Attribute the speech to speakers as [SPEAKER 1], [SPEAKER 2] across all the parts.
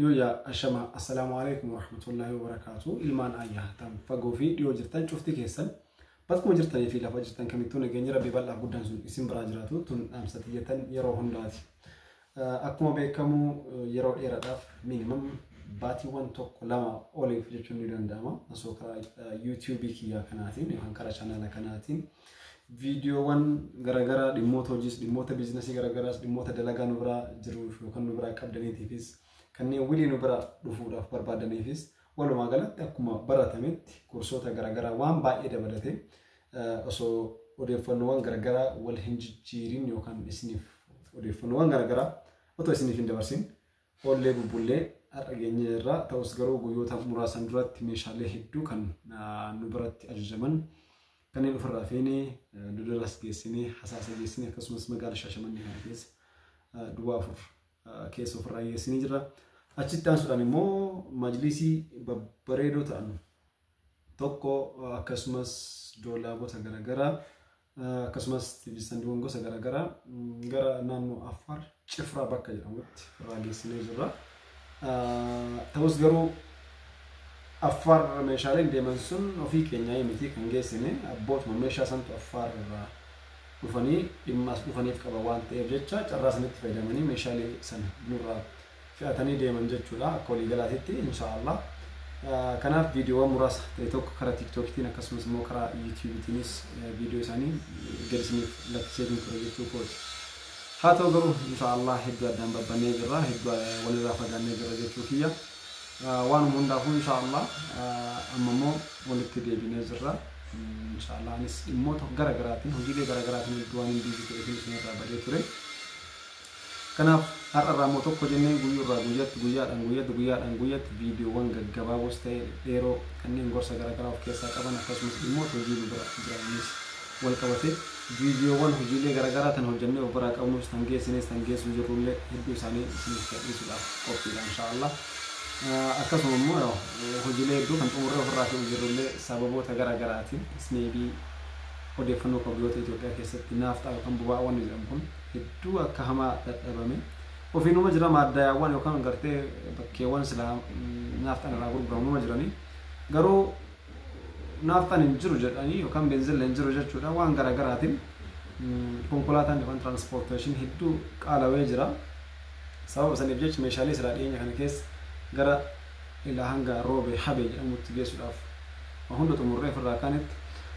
[SPEAKER 1] Yooyyaa ashama assalaamu alaikum warahmatullaahi wabarakaatu. Ilmaan ayyaa tan fagoo fi dhiyoo jirtan cufti keessan bakkuma jirtanii fi lafa jirtan kamittuu nageenya rabbii bal'aaf guddaan sun isin biraa jiraatu tun dhaamsa tiyyatan yeroo hundaati. Akkuma beekamu yeroo dheeraadhaaf minimum baatiiwwan tokko lama oliif jechuun ni danda'ama. Osoo karaa yuutuubii kiyyaa kanaatiin yookaan karaa chaanaala kanaatiin viidiyoowwan garaagaraa dhimmoota hojiis, dhimmoota biizinasii garaagaraas, dhimmoota dalagaa nu biraa jiruuf yookaan nu biraa qabdaniitiifis, kanneen wilii nu bira dhufuudhaaf barbaadaniifis, walumaa galatti akkuma baratametti gorsoota garaagaraa waan baay'ee dabalate osoo odeeffannoowwan garaagaraa wal hin jijjiirin yookaan isiniif odeeffannoowwan garaagaraa otoo isiniif hin dabarsin oollee bubbullee har'a geenye irraa. Ta'us garuu guyyoota muraasan duratti meeshaalee hedduu kan nu biratti ajajaman kanneen ofirraa feenee Dodolas geessinee, Hasaasa geessinee, akkasumas magaala Shaashamannee kana keessa duwwaa 4 keessa ofirraa geessinee jirra. Achitti aansuudhaan immoo majlisii babbareedoo ta'an tokko, akkasumas doolaabota garaagaraa, akkasumas tiivistandiiwwan gosa garaagaraa gara naannoo Affaar Cifraa bakka jedhamutti ofirraa geessinee jirra. Ta'us garuu Affaar meeshaaleen deeman sun ofii keenyaa miti kan geessine, abbootuma meeshaa santu Affaar irraa dhufanii dhimma as dhufaniif qaba waan ta'eef jecha carraa sanitti fayyadamanii meeshaalee sana nurraa fe'atanii deeman jechuudha akka waliigalaatitti inshaallah. Kanaaf viidiyoowwan muraasa ta'e tokko karaa tiiktookitiin akkasumas immoo karaa yuutuubiitiinis viidiyoo isaanii gadi isiniif lakkiseetiin ture jechuu kooti. Haa ta'u garuu inshaallah hedduu addaan babbannee jirra, hedduu walirraa fagaannee jirra jechuu kiyya. Waanuma hundaafuu inshaallah amma immoo walitti deebinee jirra. Inshaallah anis dhimmoota gara garaatiin, hojiilee gara garaatiin hedduu waan hin busy ta'eefin isinirraa badee ture. Kanaaf har'a irraa immoo tokko jennee guyyuurraa guyyatti, guyyaadhaan guyyatti, guyyaadhaan guyyatti viidiyoowwan gaggabaaboos ta'e dheeroo kanneen gorsa garaagaraa of keessaa qaban, akkasumas dhimmoota hojii nu bira jiranis wal qabatee viidiyoowwan hojiilee garaagaraa tan hojjennee of biraa qabnus, tan geessines, tan geessuu jirrullee hedduu isaanii isiniif gadhiisuudhaaf qophiidha inshaallah. Akkasuma immoo hojiilee hedduu kan xumurree ofirraa fe'uu jirrullee sababoota garaagaraatiin maybe odeeffannoo qabu yoo ta'e, Itoophiyaa keessatti naafxaa yookaan boba'aawwan jedhamu kun hedduu akka hamaa dadhabame. Ofiinuma jira, maaddayaawwan yookaan gartee bakkeewwan silaa naafxaan irraa gurguramu jiranii. Garuu naafxaan hin jiru jedhanii yookaan beenzilli hin jiru jechuudha, waan garaagaraatiin konkolaataan yookaan transportation hedduu qaalawee jira. Sababa saniif jecha meeshaalee silaa dhiyeenya kana keessa gara ilaa hanga Roobe Habee jedhamutti geessuudhaaf waan hunda xumurree ofirraa kaanitti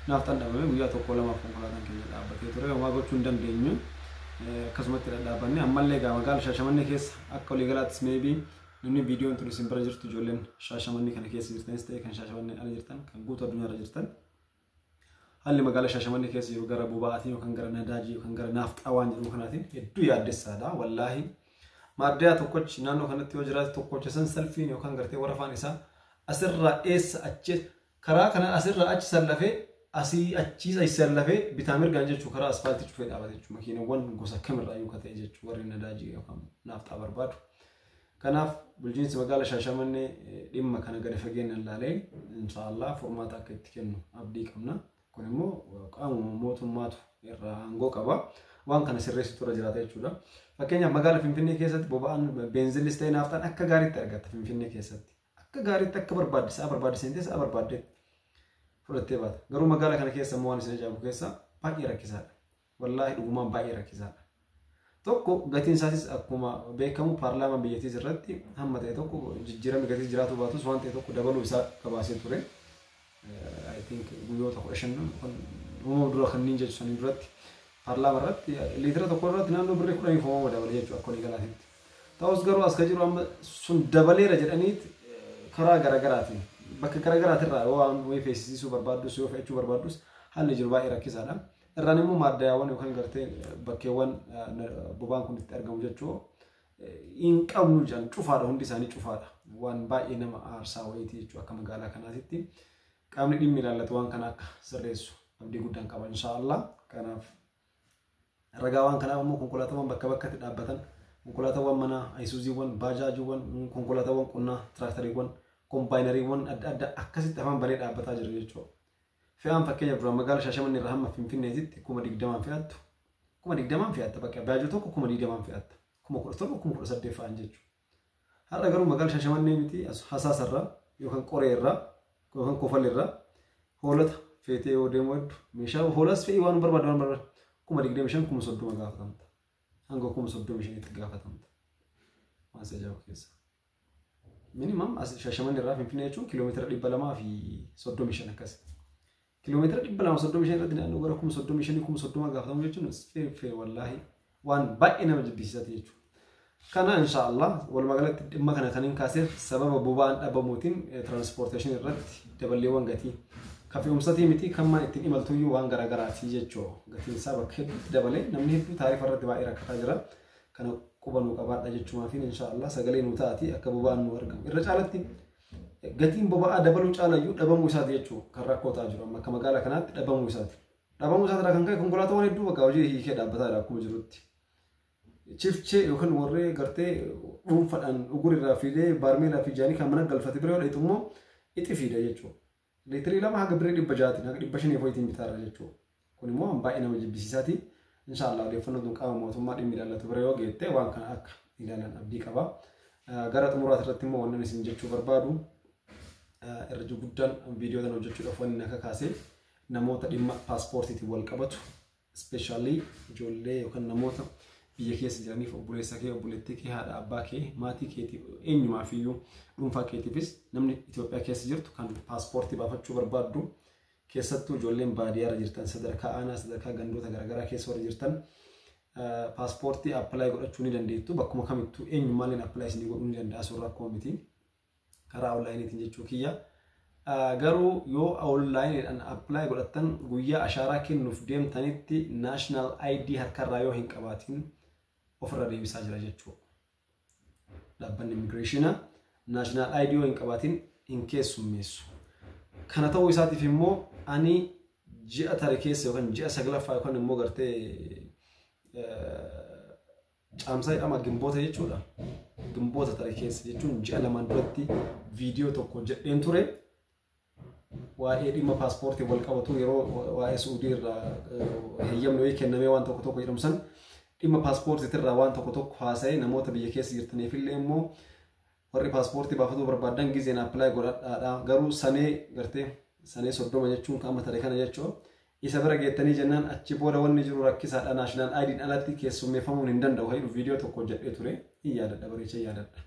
[SPEAKER 1] naafxaan dhabame, guyyaa tokko lamaaf konkolaataan keenya dhaabbatee ture. Homaa gochuu hin dandeenyu. Akkasumatti dhadhaabanne. Ammallee egaa magaala Shaashamannee keessa akka waliigalaattis maybe namni viidiyoon tun isin bira jirtu, ijoolleen Shaashamannee kana keessa jirtanis ta'e kan Shaashamannee ala jirtan, kan guutuu addunyaarra jirtan, haalli magaala Shaashamannee keessa jiru gara boba'aatiin yookaan gara nadaajii yookaan gara naafxaa waan jedhamu kanaatiin hedduu yaaddessaadha. Wallaahi maaddiyaa tokkochi naannoo kanatti yoo jiraate tokkocha san salfiin yookaan gartee warafaan isaa asirraa eessa achi karaa kana asirraa achi sallafee, asii achiis achi sallafee, bitaa mirgaan jechuu karaa asfaaltii cufee dhaabate jechuudha. Makiinawwan gosa kamirraa yoo ta'e jechuu warri nadaajii yookaan naafxaa barbaadu. Kanaaf bulchiinsi magaala Shaashamannee dhimma kana gadi fageenyaan ilaalee inshaallah furmaata akka itti kennu abdii qabna. Kun immoo qaamuma mootummaatu irraa aangoo qaba. Waan kana sirreessitu irra jiraata jechuudha. Fakkeenyaaf magaala Finfinnee keessatti boba'aan beenzilis ta'e naafxaan akka gaariitti argatta Finfinnee keessatti. Akka gaariitti akka barbaadde, sa'a barbaadde seentee sa'a barbaadde fudhattee baata. Garuu magaala kana keessa immoo waan isin ajaa'ibu keessa baay'ee rakkisaadha. Wallaahi dhugumaan baay'ee rakkisaadha. Tokko gatiin isaatis akkuma beekamu paarlaamaan biyyattiis irratti hamma ta'e tokko jijjiiramni gatii jiraatu baatus waan ta'e tokko dabaluu isaa gabaasee ture. I think guyyoota 15 uumama dura kanneen jechu sanii duratti paarlaama irratti liitira tokko irratti naannoo birrii 10 uumama dabale jechuudha akka waliigalaatitti. Ta'us garuu as ka jiru amma sun dabaleera jedhaniit karaa garaagaraatiin bakka garaagaraatirraa yoo waan wayii feesisiisuu barbaaddus, yoo fe'achuu barbaaddus haalli jiru baay'ee rakkisaadha. Irraan immoo maaddayaawwan yookaan gartee bakkeewwan boba'aan kun itti argamu jechuu hin qabnu jedhan, cufaadha, hundi isaanii cufaadha. Waan baay'ee nama aarsaa wayiiti jechuu. Akka magaalaa kanaatitti qaamni dhimmi ilaallatu waan kana akka sirreessu abdii guddaan qaba inshaallah. Kanaaf ragaa waan kanaaf immoo konkolaataawwan bakka bakkatti dhaabbatan, konkolaataawwan manaa, ayisuuziiwwan, baajaajiiwwan, konkolaataawwan qonnaa, tiraakteriiwwan, kombaayinariiwwan adda addaa akkasitti afaan banee dhaabbataa jiru jechuudha. Fe'aan fakkeenyaaf duraan magaala Shaashamannee irraa hamma Finfinneetitti 20,000 fe'attu. 20,000 fe'atta, bakka baajoo tokko 20,000 fe'atta. 17,000, 18,000 fa'an jechuudha. Har'a garuu magaalaa Shaashamannee miti Hasaasarraa yookaan Qoreerraa yookaan Kofalirraa hoolota feetee yoo deemu hedduu meeshaa hoolas fe'ii waan barbaadu waan barbaadu 25,000 30,000 gaafatamta. Hanga 35,000tti gaafatamta. Waan si ajaa'ibu keessa. Minimum as Shaashamannee irraa Finfinnee jechuun kiiloomeetira 235 akkas. Kiiloomeetira 235 irratti naannoo gara 35,000 30,000 gaafatamu jechuun feefee wallaahi waan baay'ee nama jibbisiisaati jechuudha. Kana inshaallah walumaa galatti dhimma kana kan hin kaaseef sababa boba'aan dhabamuutiin transportation irratti daballeewwan gatii kan fe'umsatii miti kan maan ittiin imaltuyyuu waan garaagaraati jechuudha. Gatiin isaa bakka hedduutti dabalee namni hedduu taarifa irratti baay'ee rakkataa jira. Kana quba nuu qabaadha jechuumaa fi inshaallah sagalee nuu taati akka boba'aan nu argamu. Irra caalatti gatiin boba'aa dabaluu caalayyuu dhabamuu isaati jechuudha kan rakkoo ta'aa jiru amma akka magaalaa kanaatti dhabamuu isaati. Dhabamuu isaatirraa kan ka'e konkolaataawwan hedduu bakka hojii hiikee dhaabbataa jira akkuma jirutti. Chifchee yookaan warree gartee dhuunfaadhaan ugurirraa fiidee baarmeelaa fi jaanii kan mana galfate bira yoo dheetu immoo itti fiida jechuudha. Liitirii 2 haga birrii 600tiin haga 500 ho'iitiin bitaarra jechuudha. Kun immoo baay'ee nama jibbisiisaati. Inshaallah odeeffannoon tun qaama mootummaa dhimmi ilaallatu bira yoo geette waan kana akka ilaalan abdii qaba. Gara xumuraati irratti immoo wannan isin jechuu barbaadu irra guddaan viidiyoo kana hojjechuudhaaf wanni akka kaase namoota dhimma paaspoortiitiin wal qabatu ispeeshaalii ijoollee yookaan namoota biyya keessa jiraniif obboleessa kee obboleettii kee haadha abbaa kee maatii keetiif eenyumaaf iyyuu dhuunfaa keetiifis namni Itoophiyaa keessa jirtu kan paaspoortii baafachuu barbaaddu keessattuu ijoolleen baadiyyaarra jirtan sadarkaa aanaa sadarkaa gandoota garaagaraa keessa warra jirtan paaspoortii apply godhachuu ni dandeettu. Bakkuma kamittuu eenyumaalleen apply isinii godhuu ni danda'a sun rakkoo miti. Karaa onlaayiniitiin jechuu kiyya. Garuu yoo onlaayiniidhaan apply godhattan guyyaa ashaaraa kennuuf deemtanitti national ID harkarraa yoo hin qabaatin ofirra deebisaa jira jechuudha. Dhaabbanni immigireeshinaa national ID yoo hin qabaatin hin keessummeessu. Kana ta'uu isaatiif immoo ani ji'a tare keessa yookaan ji'a 9ffaa yookaan immoo gartee caamsaa jedhama gimboota jechuudha. Gimboota tare keessa jechuun ji'a 2 duratti viidiyoo tokko hojjedheen ture. Waa'ee dhimma paaspoortii wal qabatu yeroo waa'ee Suudii irraa heeyyamni wayii kennamee waan tokko tokko jedhamu san dhimma paaspoortiitirraa waan tokko tokko haasa'ee namoota biyya keessa jirtaniif illee immoo warri paaspoortii baafatuu barbaadan gizeen apply godhadhaadha. Garuu sanee gartee sanee 30 jechuun kan amma tare kana jechuudha. Isa bira geettanii jennaan achi booda wanni jiru rakkisaadha. National ID'n alatti keessummeeffamuun hin danda'u. Haidhu viidiyoo tokko hojjedhee ture. Hin yaadadha bareechee yaadadha.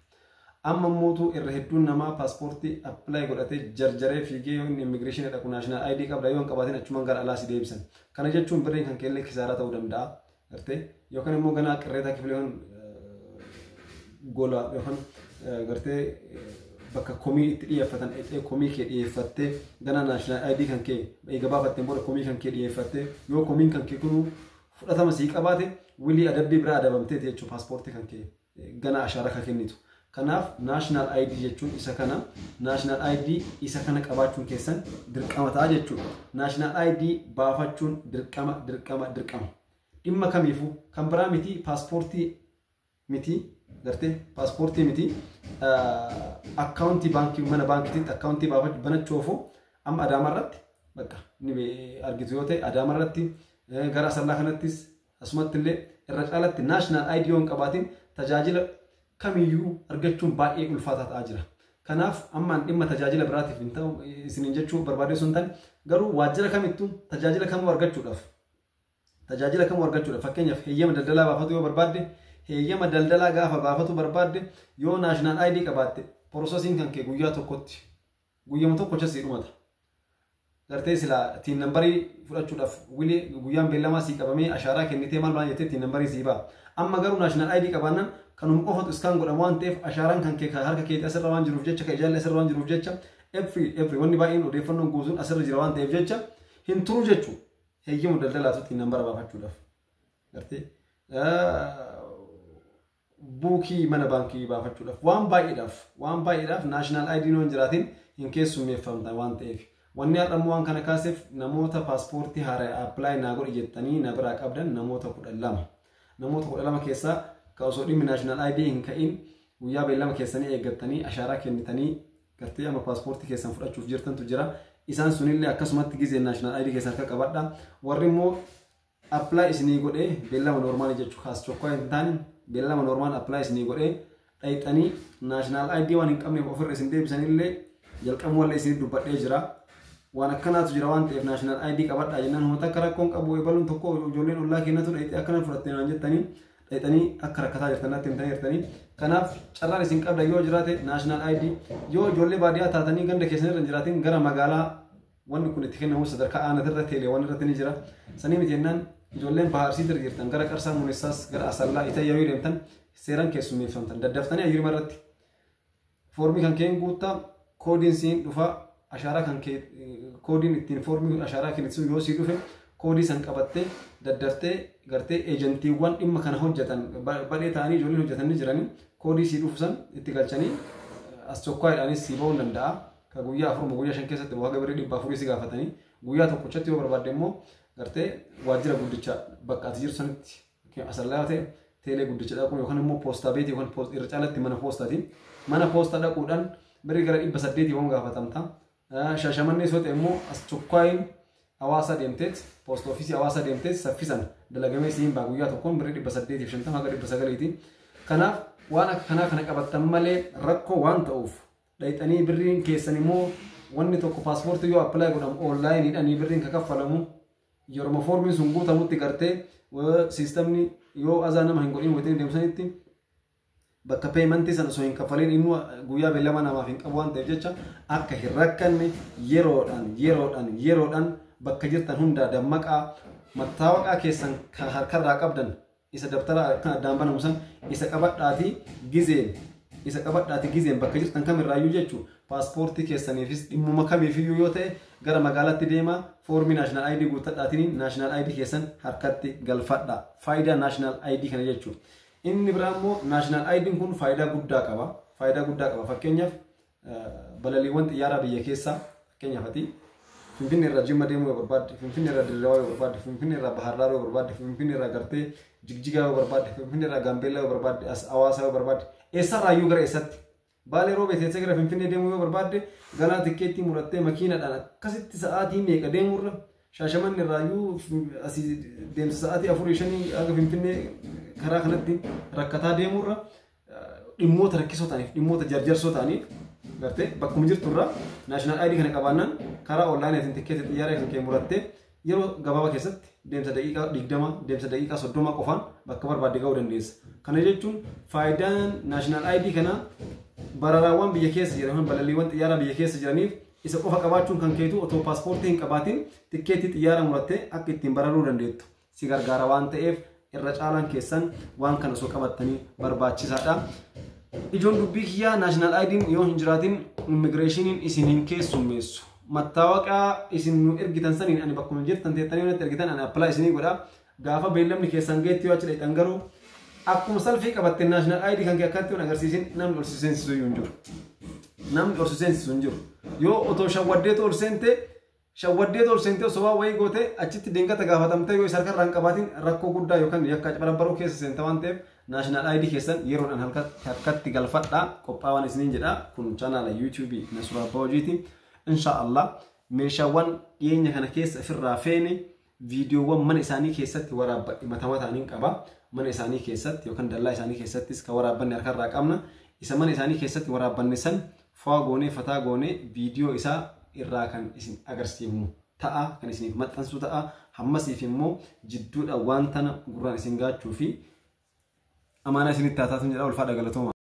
[SPEAKER 1] Amma mootuu irra hedduun namaa paaspoortii apply godhatee jarjaree fiigee yoo inni immigireeshinii dhaqu national ID qabda yoo hin qabaatin achumaan gara alaa si deebisan. Kana jechuun birriin kan keellee kisaaraa ta'uu danda'a. Gartee yookaan immoo ganaa qirreetaa kifilee gola yookaan gartee bakka komii itti dhiyeeffatan dhaqxee komii kee dhiyeeffattee ganaa national ID kan kee eega baafatteen booda komii kan kee dhiyeeffattee yoo komiin kan kee kunuu fudhatama sii qabaate wilii adabbii biraa adabamteeti jechuudha paaspoortii kan kee ganaa ashaaraa kan kennitu. Kanaaf national ID jechuun isa kana national ID isa kana qabaachuun keessan dirqama ta'a jechuudha. National ID baafachuun dirqama dirqama dirqama. Dhimma kamiifuu kan biraa miti paaspoortii miti gartee paaspoortii miti akkaawuntii baankii mana baankiitti akkaawuntii baafachuu banachuufu amma Adaamaa irratti bakka ni argitu yoo ta'e Adaamaa irratti gara Asallaa kanattis asumatti illee irra caalatti national ID yoo hin qabaatin tajaajila kamiyyuu argachuun baay'ee ulfaataa ta'aa jira. Kanaaf ammaan dhimma tajaajila biraatiif hin ta'u isiniin jechuu barbaadee sun ta'e garuu waajjira kamittuu tajaajila kamuu argachuudhaaf fakkeenyaaf heeyyama daldalaa baafatu yoo barbaadde heeyyama daldalaa gaafa baafatu barbaadde yoo national ID qabaatte porosesiin kan kee guyyaa tokkotti guyyama tokkocha sii dhumata. Gartee silaa tiin nambarii fudhachuudhaaf wilii guyyaan beellamaa sii qabamee ashaaraa kennitee maal maal jettee tiin nambarii sii ba'a. Amma garuu national ID qabaannaan kanuma qofatu iskaan godhamu waan ta'eef ashaaraan kan kee harka keetii asirra waan jiruuf jecha kan ijaallee asirra waan jiruuf jecha every wanni baay'een odeeffannoon guutuun asirra jira waan ta'eef jecha hin turu jechuudha. Heeyyama daldalaatu tiin nambara baafachuudhaaf. Gartee buukii mana baankii baafachuudhaaf waan baay'eedhaaf national ID yoo hin jiraatin hin keessummeeffamta waan ta'eef. Wanni har'ammoo waan kana kaaseef namoota paaspoortii haaraa apply naa godhi jettanii na biraa qabdan namoota 12. Namoota 12 keessaa ka osoo dhimmi national ID hin ka'in guyyaa beellama keessanii eeggattanii ashaaraa kennitanii gartee amma paaspoortii keessan fudhachuuf jirtantu jira. Isaan sunillee akkasumatti gizeen national ID keessan harka qabadha. Warri immoo apply isinii godhee beellama noormaalii jechuu kaas chokkoo hin taane beellama noormaal apply isinii godhee Dhayxanii national ID waan hin qabneef ofirra isin deebisanillee jalqabumallee isin dubbadhee jira. Waan akkanaatu jira waan ta'eef national ID qabadhaa jennaan uummata akka rakkoon qabu ebaluun tokko ijoolleen ollaa kennatu dhayxee akkana fudhattee naan jettanii dhayxanii akka rakkataa jirtan natti himtanii jirtanii. Kanaaf carraan isin qabda yoo jiraate national ID yoo ijoollee baadiyyaa taatanii ganda keessan irra hin jiraatin gara magaalaa wanni kun itti kennamu sadarkaa aanaatirra teeleewwan irratti ni jira. Sanii miti jennaan ijoolleen bahaarsiitirra jirtan gara Qarsaa Muneessaas gara Asallaa Itayyaa yoo deemtan seeraan keessummeeffamtan daddaftanii ayyurima irratti foormii kan keen guuttaa koodiin siin dhufa ashaaraa kan kee koodiin ittiin foormii ashaaraa kennitu yoo sii dhufe koodii san qabattee daddaftee gartee eejentiiwwan dhimma kana hojjetan badhee ta'anii ijoolleen hojjetan ni jiranii koodii sii dhufu san itti galchanii as tokkoodhaanis sii ba'uu danda'a. Ka guyyaa 4 guyyaa 5 keessatti haga birrii 400 si gaafatanii guyyaa tokkochatti yoo barbaadde immoo gartee waajjira guddicha bakka ati jirtu sanitti Asallaa ta'e teelee guddicha dhaquun yookaan immoo poostaa beetii yookaan irra caalatti mana poostaatiin mana poostaa dhaquudhaan birrii gara 800 waan gaafatamta. Shaashamannee soo ta'e immoo as tokkoon hawaasa deemteet poost ofiisii hawaasa deemteet saffisan dalagamee siin baa guyyaa tokkoon birrii 850 haga 900. Kanaaf waan akka kanaa kana qabattan malee rakkoo waan ta'uuf dhayxanii birriin keessan immoo wanni tokko paaspoortii yoo appilaayi godhamu onlaayiniidhaan birriin ka kaffalamu yeroo foormiin sun guutamutti gartee siistamni yoo azaa nama hin godhin wayitanii deemsanitti bakka peemantii sana osoo hin kaffaliin inni guyyaa beellama namaaf hin qabu waan ta'eef jecha akka hin rakkanne yeroodhaan bakka jirtan hundaa dammaqaa mattaawaqaa keessan kan harkarraa qabdan isa dabtara kan addaan banamu san isa qabadhaatii gizeen bakka jirtan kamirraayyuu jechuun paaspoortii keessaniifis dhimmuma kamiifiyyuu yoo ta'e gara magaalaatti deemaa foormii national ID guuttadhaatiin national ID keessan harkatti galfadha. Faayidaa national ID kana jechuudha. Inni biraa immoo national ID'n kun faayidaa guddaa qaba. Faayidaa guddaa qaba. Fakkeenyaaf balaliiwwan xiyyaaraa biyya keessaa fakkeenyaaf ati Finfinnee irraa Jimma deemuu yoo barbaadde, Finfinnee irraa Dirreewaa yoo barbaadde, Finfinnee irraa Bahardaar yoo barbaadde, Finfinnee irraa gartee Jigjigaa yoo barbaadde, Finfinnee irraa Gaambeellaa yoo barbaadde, as Hawaasaa yoo barbaadde, eessarraayyuu gara eessatti? Baalee roobee teessee gara Finfinnee deemuu yoo barbaadde, ganaa tikkeettii murattee makiinadhaan akkasitti sa'aatii meeqa deemurra Shaashamanni irraayyuu asii deemsa sa'aatii 4 5 haga Finfinnee karaa kanatti rakkataa deemurra dhimmoota rakkisoo ta'aniif dhimmoota jarjarsoo ta'aniif gartee bakkuma jirturraa national ID kana qabaannaan karaa onlaayiniitiin tikkeetii xiyyaaraa kan kee murattee yeroo gabaabaa keessatti deemsa daqiiqaa 20 deemsa daqiiqaa 30 qofaan bakka barbaadde ga'uu dandeessa. Kana jechuun faayidaan national ID kanaa bararaawwan biyya keessa jiran balaliiwwan xiyyaaraa biyya keessa jiraniif isa qofa qabaachuun kan keetu otoo paaspoortii hin qabaatin tikkeetii xiyyaaraa murattee akka ittiin bararuu dandeettu si gargaara waan ta'eef irra caalaan keessan waan kana osoo qabattanii barbaachisaadha. Ijoon dubbii kiyyaa national ID'n yoo hin jiraatin immigireeshiniin isin hin keessummeessu. Mattaawaqaa isin nu ergitan saniin ani bakkuma jirtan teettanii yoo natti ergitan ani appilaa isinii godha. Gaafa beellamni keessan geetti yoo achi dhaqxan garuu akkuma salfii qabatte national ID kan kee akkatti hin agarsiisin namni ol si seensisu iyyuu hin jiru. Namni ol si seensisu hin jiru. Yoo otoo shawwaddeetu ol seente shawwaddeetu ol seente osoo waa wayii goote achitti dingata gaafatamtee yoo isa harkarraa hin qabaatin rakkoo guddaa yookaan yakka barbaruu keessa seenta waan ta'eef national ID keessan yeroodhaan harkatti galfadhaa qophaa'aan isiniin jedha. Kun chaanaala YouTube Nasruu Abbaa Hojiiti. Inshaallah meeshaawwan dhiyeenya kana keessa ofirraa feene viidiyoowwan mana isaanii keessatti waraabbadhe mataa mataaniin qaba. Mana isaanii keessatti yookaan dallaa isaanii keessattis kan waraabbanne harkarraa qabna. Isa mana isaanii keessatti waraabbanne san faa goonee fataa goonee viidiyoo isaa irraa kan isin agarsiifnu ta'a kan isiniif maxxansu ta'a. Hammasiif immoo jidduudha waan tana gurraan isin gaachuu fi amaanaa isinitti haa taatu jedha. Ulfaadha galatooma.